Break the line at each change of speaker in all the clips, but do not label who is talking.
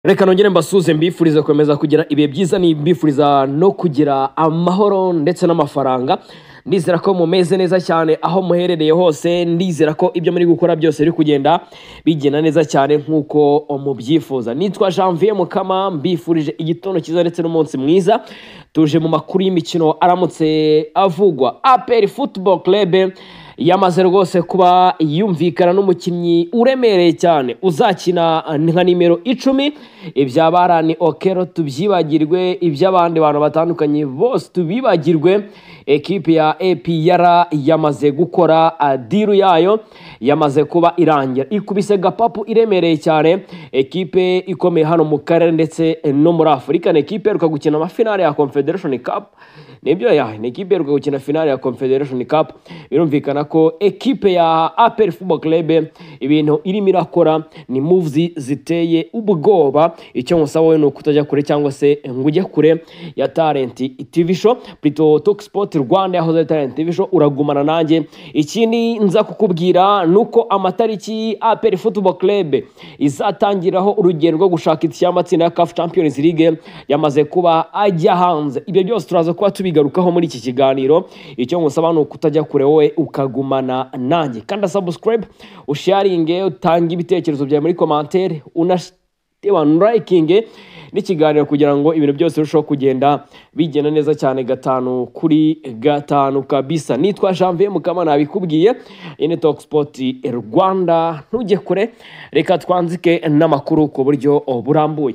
Reka nongere mbasuze, mbifuriza gukomeza kugira ibihe byiza, mbifuriza no kugira amahoro ndetse n'amafaranga. Ndizera ko mumeze neza cyane aho muherereye hose. Ndizera ko ibyo muri gukora byose biri kugenda bigenda neza cyane nk'uko mubyifuza. Nitwa Janvier Mukama, mbifurije igitondo cyiza ndetse n'umunsi mwiza. Tuje mu makuru y'imikino aramutse avugwa. APR Football Club yamaze rwose kuba yumvikana n'umukinnyi uremereye cyane uzakina nka nimero 10. Ibya Barani Okero tubyibagirwe, iby'abandi bantu batandukanye bose tubibagirwe. Ekipe ya APR yamaze gukora deal yayo, yamaze kuba irangira, ikubise gapapu iremereye cyane. Ekipe ikomeye hano mu karere ndetse no muri Afurika, ni ekipe iheruka gukina amafinale ya Confederation Cup. Nibyo ya, ni ekipe iheruka gukina finale ya Confederation Cup. Birumvikana ko ekipe ya APR Football Club ibintu irimo irakora ni moves ziteye ubwoba. Icyo nkusaba wowe ni ukutajya kure cyangwa se ngo ujye kure ya Talent TV Show, plutôt Talk Sport Rwanda yahoze ari Talent TV Show, uragumana nanjye. Ikindi nza kukubwira nuko amatariki APR Football Club izatangiraho urugendo rwo gushaka itike y'amatsinda ya CAF Champions League yamaze kuba ajya hanze. Ibyo byose turaza kuba tubigarukaho muri iki kiganiro. Icyo nkusaba ni ukutajya kure, wowe ukagumana nanjye. Kanda subscribe, usharinge, utange ibitekerezo byawe muri commentaire, unalikinge n'ikiganiro kugira ngo ibintu byose birusheho kugenda bigenda neza cyane gatanu kuri gatanu kabisa. Nitwa Janvier Mukama, nabikubwiye, ini Talk Sport Rwanda. Ntujye kure, reka twanzike n'amakuru ku buryo burambuye.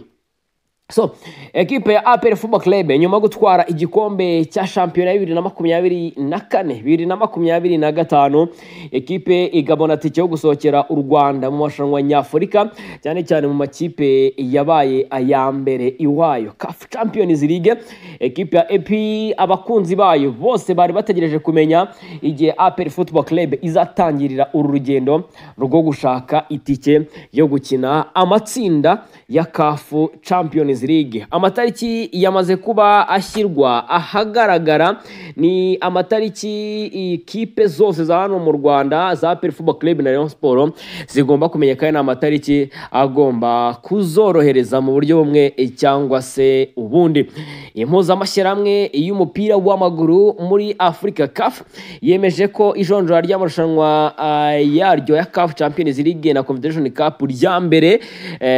So, ekipe ya APR Football Club, nyuma yo gutwara igikombe cya shampiyona ya 2024 2025, ekipe igabona tike yo gusohokera u Rwanda mu marushanwa nyafurika, cyane cyane mu makipe yabaye aya mbere iwayo, CAF Champions League. Ekipe ya AP, abakunzi bayo bose bari bategereje kumenya igihe APR Football Club izatangirira uru rugendo rwo gushaka itike yo gukina amatsinda ya CAF Champions League. Amatariki yamaze kuba ashyirwa ahagaragara, ni amatariki ikipe zose za hano mu Rwanda, za APR Football Club na Rayon Sport, zigomba kumenya, kandi ni amatariki agomba kuzorohereza mu buryo bumwe cyangwa se ubundi. Impuzamashyirahamwe y'umupira w'amaguru muri Afurika, CAF, yemeje ko ijonjora ry'amarushanwa yaryo ya CAF Champions League na Confederation Cup rya mbere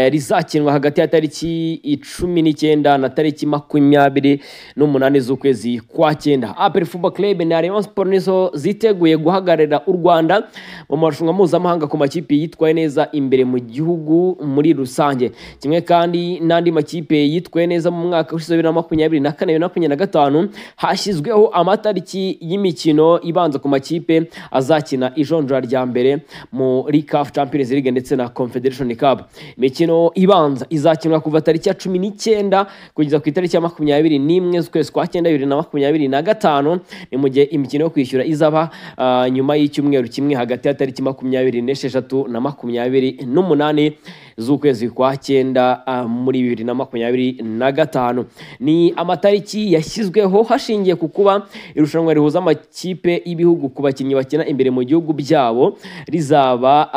rizakinwa hagati ya tariki 19 na tariki 28 z'ukwezi kwa cyenda. APR Football Club na Rayon Sport nizo ziteguye guhagararira u Rwanda mu marushanwa mpuzamahanga ku makipe yitwaye neza imbere mu gihugu muri rusange, kimwe kandi n'andi makipe yitwaye neza mu mwaka ushize 2024 2025. Hashyizweho amatariki y'imikino ibanza ku makipe azakina ijonjora rya mbere muri CAF Champions League ndetse na Confederation Cup. Imikino ibanza izakinwa kuva tariki ya 19 kugeza ku itariki ya 21 z'ukwezi kwa cyenda 2025, ni mu gihe imikino yo kwishyura izaba nyuma y'icyumweru kimwe, hagati ya tariki 26 na 28 z'ukwezi kwa cyenda muri 2025. Ni amatariki yashyizweho hashingiye ku kuba irushanwa rihuza amakipe y'ibihugu ku bakinnyi bakina imbere mu gihugu byabo rizaba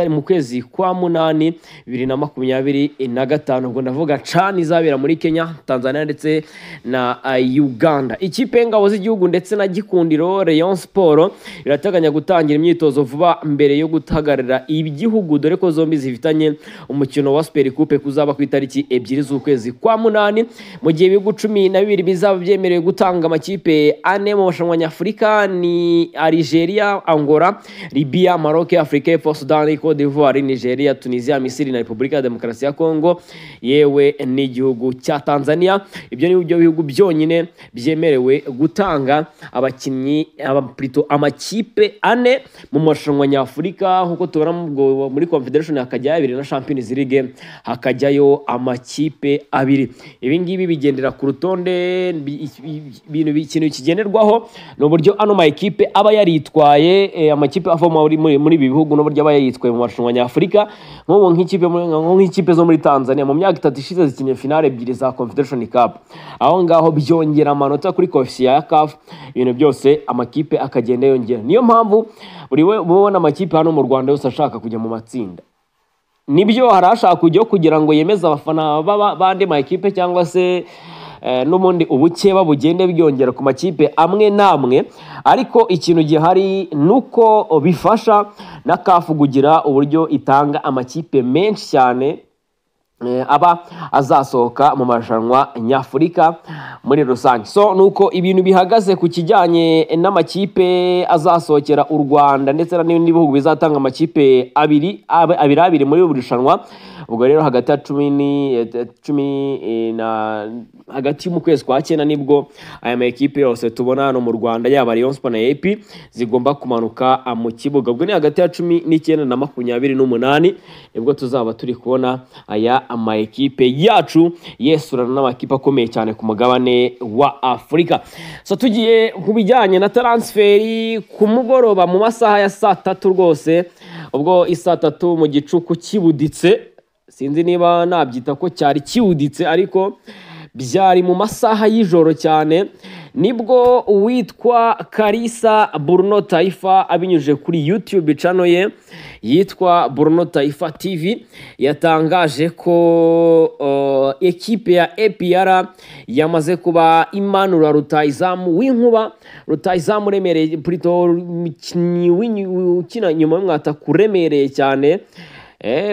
mu kwezi kwa munani 2025. Ubwo ndavuga CHAN izabera muri Kenya, Tanzania ndetse na Uganda. Ikipe y'ingabo z'igihugu ndetse na Gikundiro Rayon Sport irateganya gutangira imyitozo vuba mbere yo guhagararira igihugu, dore ko zombi zifitanye umukino wa Super Coupe kuzaba ku itariki 2 z'ukwezi kwa munani. Mu gihe ibihugu 12 bizaba byemerewe gutanga amakipe ane mu marushanwa nyafurika ni Algeria, Angola, Libya, Maroc, Afrika y'Epfo, Sudan, Cote d'Ivoire, Nigeria, Tunisia, Misiri na Repubulika ya Demokarasi ya Kongo, yewe n'igihugu cya Tanzania. Ibyo ni byo bihugu byonyine byemerewe gutanga abakinnyi plutôt amakipe ane mu marushanwa nyafurika. Nk'uko tubona muri Confederation hakajyayo abiri, na Champions League hakajyayo amakipe abiri. Ibi ngibi bigendera ku rutonde, ibintu ikintu kigenderwaho ni uburyo ano ma ekipe aba yaritwaye, amakipe ava muri ibi bihugu n'uburyo aba yaritwaye mu marushanwa nyafurika. Nk'ubu nk'ikipe zo muri Tanzania mu myaka 3 ishize zikinnye finale ebyiri za Confederation Cup. Aho ngaho byongera amanota kuri coefficient ya CAF, ibintu byose amakipe akagenda yongera. Niyo mpamvu buri we ubona amakipe hano mu Rwanda yose ashaka kujya mu matsinda. Nibyo, hari ashaka kujyaho kugira ngo yemeze abafana b'andi ma ekipe, cyangwa se n'ubundi ubukeba bugende bwiyongera ku makipe amwe n'amwe, ariko ikintu gihari ni uko bifasha na CAF kugira uburyo itanga amakipe menshi cyane aba azasohoka mu marushanwa nyafurika muri rusange. So nuko ibintu bihagaze ku kijyanye n'amakipe azasohokera u Rwanda ndetse n'ibindi bihugu bizatanga amakipe abiri abiri abiri muri buri rushanwa. Ubwo rero hagati ya cumi ni cumi na hagati mu kwezi kwa cyenda nibwo aya makipe yose tubona hano mu Rwanda, yaba Rayon Sports na AP, zigomba kumanuka mu kibuga. Ubwo ni hagati ya 19 na 28 nibwo tuzaba turi kubona aya ama ekipe yacu yesurana n'amakipe akomeye cyane ku mugabane wa Afurika. So tugiye ku bijyanye na transfer ku mugoroba mu masaha ya saa tatu rwose, ubwo isaa tatu mu gicuku kibuditse, sinzi niba nabyita ko cyari kiwuditse, ariko byari mu masaha y'ijoro cyane, nibwo uwitwa Kalisa Bruno Taifa abinyujije kuri YouTube channel ye yitwa Bruno Taifa TV yatangaje ko ekipe ya APR yamaze kuba imanura rutayizamu w'inkuba, rutayizamu uremereye, plutôt umukinnyi ukina nyuma y'umwataka uremereye cyane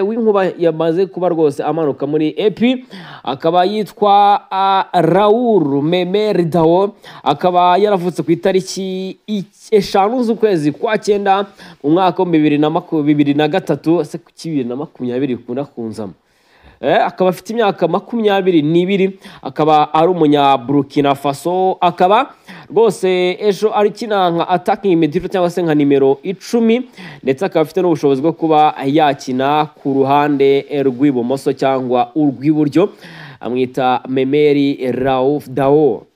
w'inkuba yamaze kuba rwose amanuka muri epi, akaba yitwa Raoul Memel Dao, akaba yaravutse ku itariki 5 z'ukwezi kwa cyenda mu mwaka wa 2023. Ese kuki 2020 ikunda kunzamo? Akaba afite imyaka 22, akaba ari umunya Burkina Faso, akaba rwose ejo akina nka attacking midfielder cyangwa se nka nimero 10, ndetse akaba afite n'ubushobozi bwo kuba yakina ku ruhande rw'ibumoso cyangwa urw'iburyo. Amwita Memeri Raouf Dao.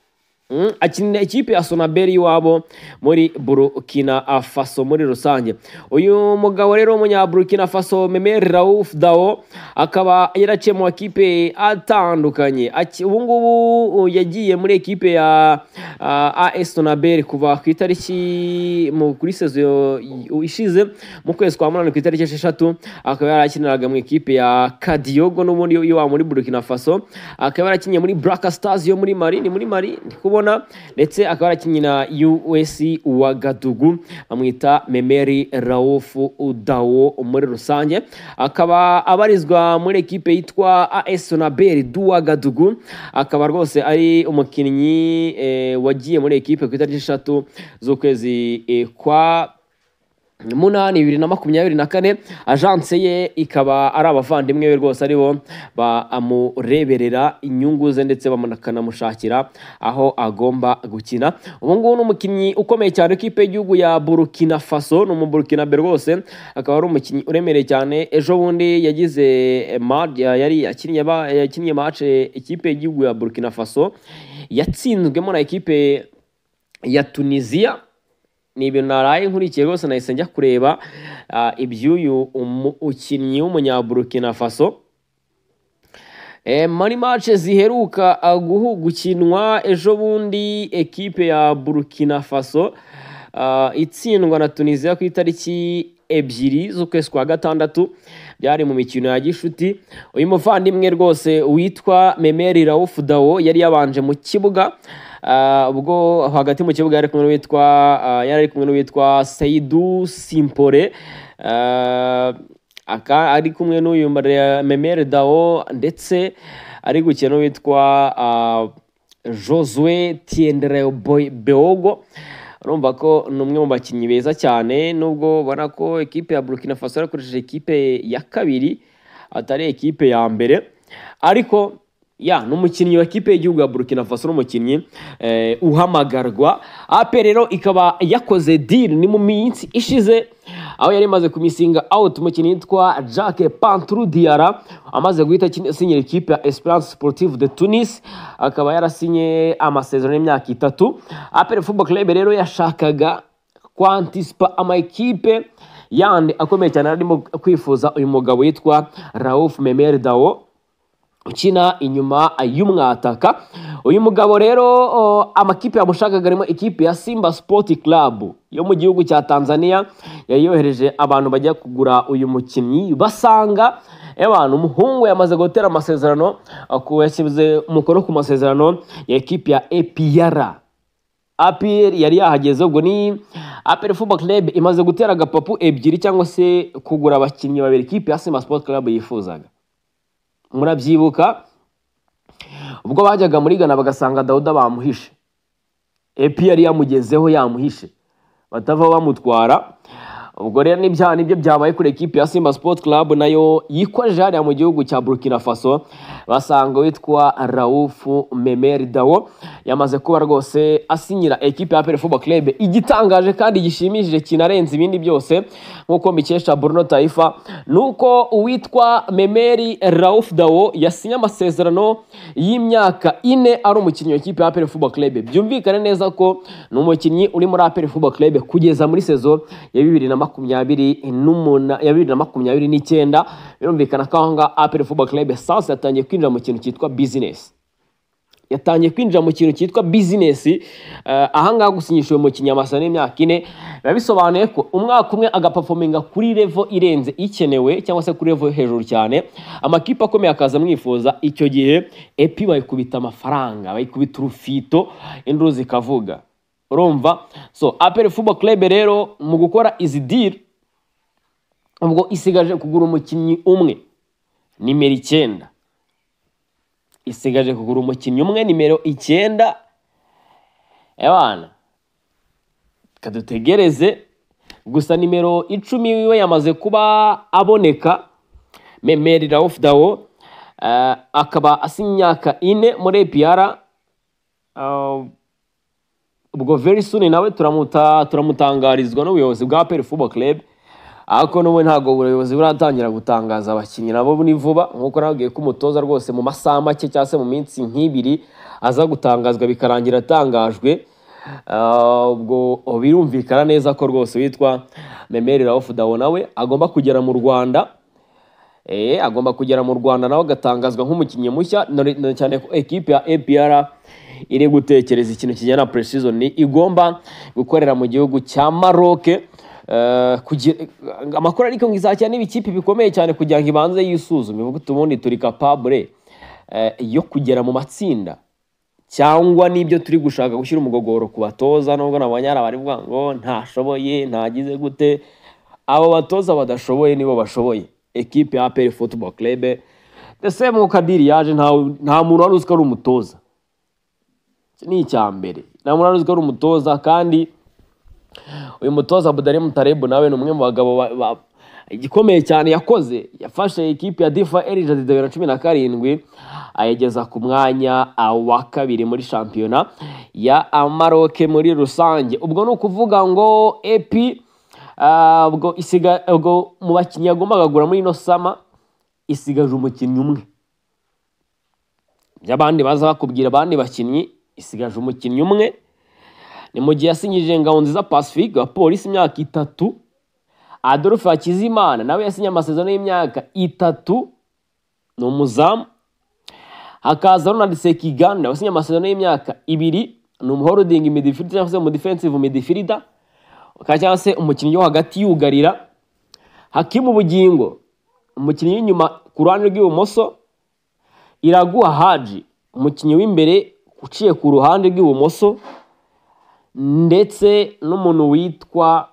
Akinira ikipe ya Sonabel iwabo muri Burkina Faso muri rusange. Uyu mugabo rero w'umunya Burkina Faso Memeri Raouf Dao akaba yaraciye mu makipe atandukanye. Ubu ngubu yagiye muri ekipe ya AS Sonabel kuva ku itariki kuri saison ishize mu kwezi kwa munani ku itariki 6, akaba yarakiniraga mu ikipe ya Kadiogo n'ubundi iwabo muri Burkina Faso, akaba yarakinnye muri Black Stars yo muri Mali, ni muri Mali ndi kubona, ndetse akaba yarakinnye na US Ouagadougou. Bamwita Memeri Raouf Dao muri rusange, akaba abarizwa muri ekipe yitwa AS Sonabel d'Ouagadougou, akaba rwose ari umukinnyi wagiye muri ekipe ku itariki 6 z'ukwezi kwa munani 2024. Agence ye ikaba ari abavandimwe be rwose aribo bamureberera inyungu ze ndetse bakanamushakira aho agomba gukina. Ubu ngubu ni umukinnyi ukomeye cyane ikipe y'igihugu ya Burkina Faso, ni umuburkinabe rwose, akaba ari umukinnyi uremereye cyane. Ejo bundi yagize yari yakinnye match ikipe y'igihugu ya Burkina Faso yatsinzwemo na ekipe ya Tunisia. Ni ibintu naraye nkurikiye rwose, nahise njya kureba iby'uyu umukinnyi w'umunyaburukina Faso. Muri match ziheruka gukinwa ejo bundi, ekipe ya Burkina Faso itsindwa na Tunisia ku itariki 2 z'ukwezi kwa gatandatu, byari mu mikino ya gishuti. Uyu muvandimwe rwose witwa Memeri Raouf Dao yari yabanje mu kibuga, ubwo hagati mu kibuga yari kumwe n'uwitwa Seydou Simpore, ari kumwe n'uyu Memeri Dao, ndetse ari gukina n'uwitwa Josue Tiendere Beogo. Urumva ko ni umwe mu bakinnyi beza cyane, nubwo ubona ko ekipe ya Burkina Faso yakoresheje ekipe ya kabiri atari ekipe ya mbere, ariko ya ni umukinnyi wa ekipe y'igihugu ya Burkina Faso, n'umukinnyi uhamagarwa. APR rero ikaba yakoze deal ni mu minsi ishize, aho yari imaze kumisinga out umukinnyi yitwa Jacques Pantru Diarra, amaze guhita asinyira ikipe ya Esperance Sportive de Tunis, akaba yarasinye amasezerano y'imyaka 3. APR Football Club rero yashakaga kwantisipa ama ekipe yandi akomeye cyane arimo kwifuza uyu mugabo witwa Raouf Memel Dao. ukina inyuma y'umwataka. Uyu mugabo rero amakipe yamushakaga arimo ikipe ya Simba Sport Club yo mu gihugu cya Tanzania, yari yohereje abantu bajya kugura uyu mukinnyi, basanga abantu umuhungu yamaze gutera amasezerano, yashyize umukono ku masezerano ya ekipe ya APR. APR yari yahageze. Ubwo ni APR Football Club imaze gutera agapapu ebyiri cyangwa se kugura abakinnyi babiri ikipe ya Simba Sport Club yifuzaga. Murabyibuka ubwo bajyaga muri Ghana bagasanga Dawuda bamuhishe, APR yamugezeho yamuhishe, batava bamutwara. Ubwo rero nibyo byabaye kuri ekipe ya Simba Sport Club, nayo yikoje hariya mu gihugu cya Burkina Faso, basanga witwa Raufu Memeri Dawo yamaze kuba rwose asinyira ekipe ya APR Football Club. Igitangaje kandi gishimishije kinarenze ibindi byose, nk'uko mbikesha Bruno Taifa, nuko uwitwa Memeri Rauf Dawo yasinye amasezerano y'imyaka 4 ari umukinnyi wa ekipe ya APR Football Club. Byumvikane neza ko ni umukinnyi uri muri APR Football Club kugeza muri saison ya 2028, ya 2029. Birumvikana ko aho ngaho APR Football Club sasa yatangiye kwinjira mu kintu cyitwa business, yatangiye kwinjira mu kintu cyitwa business. Aha ngaha gusinyisha uyu mukinnyi amasezerano y'imyaka 4 biba bisobanuye ko umwaka umwe agaperforminga kuri level irenze ikenewe cyangwa se kuri level hejuru cyane, amakipe akomeye akaza amwifuza. Icyo gihe epi bayikubita amafaranga, bayikubita urufito, induru zikavuga, urumva. So APR Football Club rero mu gukora izi deal, ubwo isigaje kugura umukinnyi umwe nimero 9, isigaje kugura umukinnyi umwe nimero 9. Ebana, kadutegereze gusa. Nimero 10 wiwe yamaze kuba aboneka, Memeri Rauf Dawo, akaba asinya imyaka 4 muri APR. Ubwo very soon nawe turamutangarizwa n'ubuyobozi bwa APR Football Club, ariko n'ubu ntabwo ubuyobozi buratangira gutangaza abakinnyi, nabo ni vuba, nk'uko nababwiye ko umutoza rwose mu masaha make cyangwa se mu minsi nk'ibiri aza gutangazwa, bikarangira atangajwe. Ubwo birumvikana neza ko rwose witwa Memeri Rauf Dawo nawe agomba kugera mu Rwanda, agomba kugera mu Rwanda nawe agatangazwa nk'umukinnyi mushya, na cyane ko ekipe ya APR iri gutekereza ikintu kijyana na pre-season igomba gukorera mu gihugu cya Maroc. Amakuru ariko ngo izakina n'ibikipe bikomeye cyane kugira ngo ibanze yisuzume, ivuge uti ubundi turi capable yo kugera mu matsinda cyangwa n'ibyo turi gushaka gushyira umugogoro ku batoza. Nubwo nabonye hari abari kuvuga ngo ntashoboye, ntagize gute, abo batoza badashoboye nibo bashoboye ekipe ya APR Football Club. Ndetse mu Kadiri yaje nta muntu wari uzi ko ari umutoza. Iki ni icya mbere, nta muntu wari uzi ko ari umutoza. Kandi uyu mutoza Budari Mutarebu nawe ni umwe mu bagabo igikomeye cyane yakoze, yafashe ikipe ya Difa El Jadida 2017 ayigeza ku mwanya wa kabiri muri shampiyona ya Maroc muri rusange. Ubwo ni ukuvuga ngo epi ubwo isiga, ubwo mu bakinnyi yagombaga kugura muri ino summer isigaje umukinnyi umwe. By'abandi baza bakubwira abandi bakinnyi, isigaje umukinnyi umwe. Ni mu gihe yasinyije Ngabonziza Pacifique wa Polisi imyaka 3, Adolphe Hakizimana nawe yasinye amasezerano y'imyaka 3, ni umuzamu, hakaza Ronald Sekiganda wasinye amasezerano y'imyaka 2, ni umuholding midfielder cyangwa se umu defensive midfielder cyangwa se umukinnyi wo hagati yugarira, Hakimu Bugingo umukinnyi w'inyuma ku ruhande rw'ibumoso, Iraguha Haji umukinnyi w'imbere uciye ku ruhande rw'ibumoso, ndetse n'umuntu witwa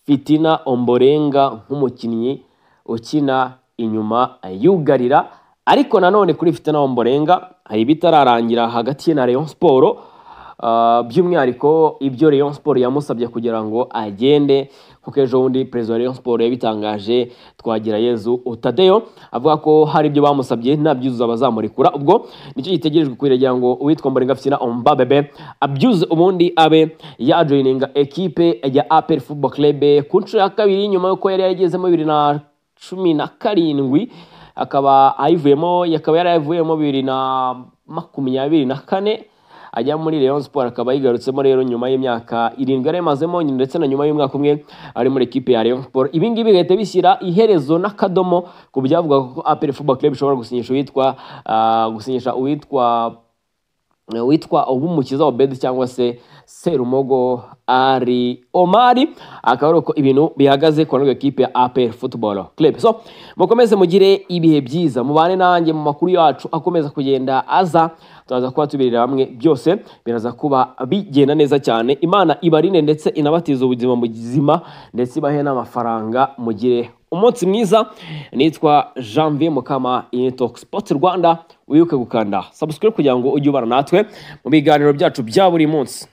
Fitina Omborenga nk'umukinnyi ukina inyuma yugarira. Ariko nanone kuri Fitina Omborenga hari ibitararangira hagati ye na Rayon Sport, by'umwihariko ibyo Rayon Sport yamusabye kugira ngo agende, kuko ejo bundi perezida wa Rayon Sport yabitangaje, Twagirayezu Tadeyo, avuga ko hari ibyo bamusabye nabyuzuza bazamurekura. Ubwo nicyo gitegerejwe kugira ngo uwitwa Omborenga Fitina Ombabebe abyuze, ubundi abe yajoininga ekipe ya APR Football Club ku nshuro ya kabiri, nyuma y'uko yari yaragezemo 2017 akaba ayivuyemo, akaba yarayivuyemo 2024. ajya muri Rayon Sport, akaba yigarutsemo rero nyuma y'imyaka 7 yari yamazemo, ndetse na nyuma y'umwaka umwe ari muri ekipe ya Rayon Sport. Ibi ngibi bigahita bishyira iherezo n'akadomo ku byavuga ko APR Football Club ishobora gusinyisha uwitwa witwa Ubumukiza Obed cyangwa se Serumogo Ali Omari. Akaba ari uko ibintu bihagaze ku ruhande rw'ikipe ya APR Football Club. So mukomeze mugire ibihe byiza, mubane nanjye mu makuru yacu akomeza kugenda aza, turaza kuba tubirira hamwe byose, biraza kuba bigenda neza cyane. Imana ibarinde ndetse inabatize ubuzima buzima, ndetse ibahe n'amafaranga. Mugire umunsi mwiza. Nitwa Janvier Mukama, iyi Talk Sport Rwanda. Wibuke gukanda subscribe kugira ngo ujye ubana natwe mu biganiro byacu bya buri munsi.